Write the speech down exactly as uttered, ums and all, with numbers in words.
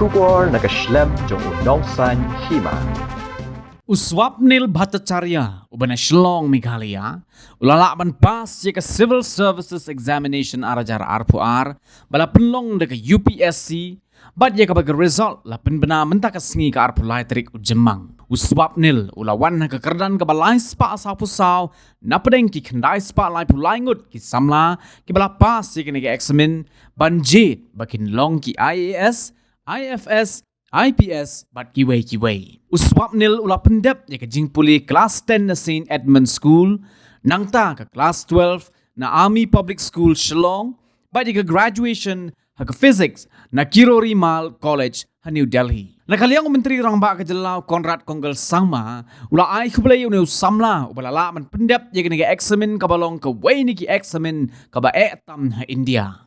Khubor na ka shlem jong u nongsaiñ hima. U Swapnil Bhattacharya, uba na Shillong, Meghalaya, u la lah ban pass ïa ka Civil Services Examination ar hajar arphew ar, ba la pynlong da ka U P S C, bad ïa kaba ka result la pynbna mynta ka sngi ka arphew lai tarik u Jymmang. U Swapnil u la wan ha ka kyrdan kaba lai spah sawphew saw, na pdeng ki khyndai spah laiphew lai ngut ki samla kiba la pass ïa kane ka eksamin, ban jied ba kin long ki I A S, I F S, I P S bad kiwei kiwei. U Swapnil u la pyndep ïa ka jingpule klas ten na Saint Edmund School, nangta ka klas twelve na Army Public School Shillong, bad ïa ka graduation ha ka physics na Kirori Mal College ha New Delhi. Na ka liang u Myntri Rangbah ka jylla u Conrad Kongkal Sangma u la ai khublei ïa une u samla uba la lah ban pyndep ïa kane ka eksamin kaba long kawei na ki eksamin kaba eh tam ha India.